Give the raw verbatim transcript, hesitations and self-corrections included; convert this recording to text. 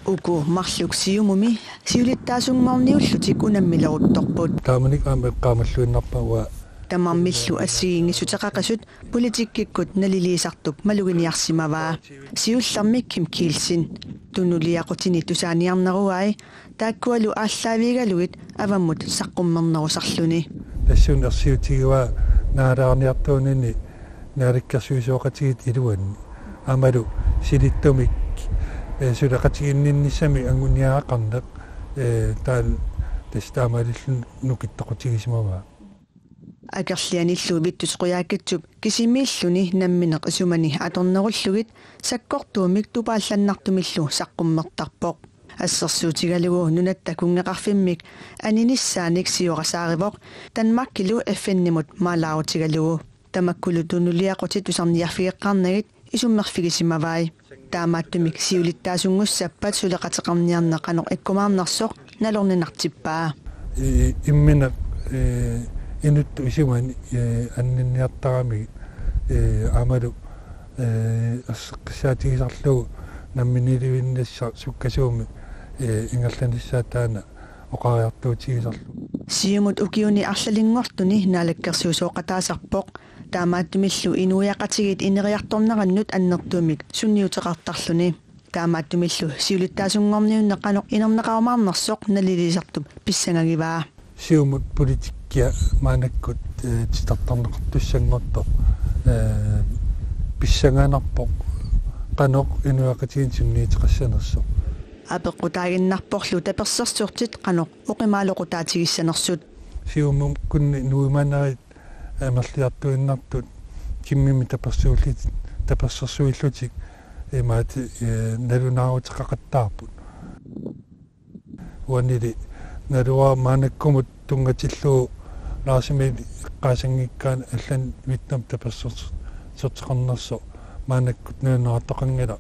Uku marluk Siumumi siulittaasunngorniullutik unammileruttorput. Taamanikkut aamma eqqaamalluinnarpara uanga. Tamarmillu assigiinngissuteqaqisut politikkikkut naliliisartup maluginiarsimavaa. Siullermik Kim Kielsen. Tunuliaqutini tusaaniarnerugai taakkualu aallaavigalugit avammut saqqummernerusarluni. Tassuuna ersiutigivaa naalaarniartuunini naalakkersuisooqatigiit iluanni. Aammalu silittumik, eh, suleqatiginninnissamik anguniagaqarneq, eh, taanna tassa taamaalilluni nukittoqutigisimavaa. Akerlianillu Vittus Qujaukitsup kisimiilluni nammineq isumani atornerullugit sakkortuumik tupaallannartumillu saqqummertarpoq. Assersuutigalugu nunatta kunngeqarfimmik aninissaanik siorasaarivoq Danmarkilu F N-imut maalaarutigalugu. Tamakkulu tunuliaqutit tusarniarfigeqqaarnagit isummerfigisimavai. Taamaattumik siulittaasunngorsappata suleqateqarniarneq qanoq ikkumaarnersoq nalorninartippaa. I-, imminut, eh, inuttut isumani, eh, anninniartaramigit, eh, aammalu, eh, erseqqissaatigisarlugu namminiilivinnissaa sukkasuumik, eh, ingerlanissaa taanna oqariartuutigisarlugu. Siumut ukiuni arlalinngortuni naalakkersuisooqataasarpoq. Taamaattumillu inuiaqatigiit ineriartornerannut annertuumik sunniuteqartarluni. Taamaattumillu siulittaasunngorniunneq qanoq inerneqarumaarnersoq naliliisartup pissangagivaa. Siumut politikkia maannakkut, eh, titartarneqartussanngortoq, eh, pissanganarpoq qanoq inuiaqatigiinni sunniuteqassanersoq. Apeqqutaaginnarporlu tapersersortit qanoq oqimaaloqutaatigissanersut. Siumukkunni nuimanerit amerliartuinnartut Kimmimit tapersuillit-, tapersersuillutik imaattoq, eh, nalunaaruteqaqattaarput. Uanili naluara maannakkumut tunngatillugu Lars Emil eqqaasanngikkaanni allanik Vittumik tapersers-, -sorteqarnersoq maannakkut nuannaartoqanngilaq.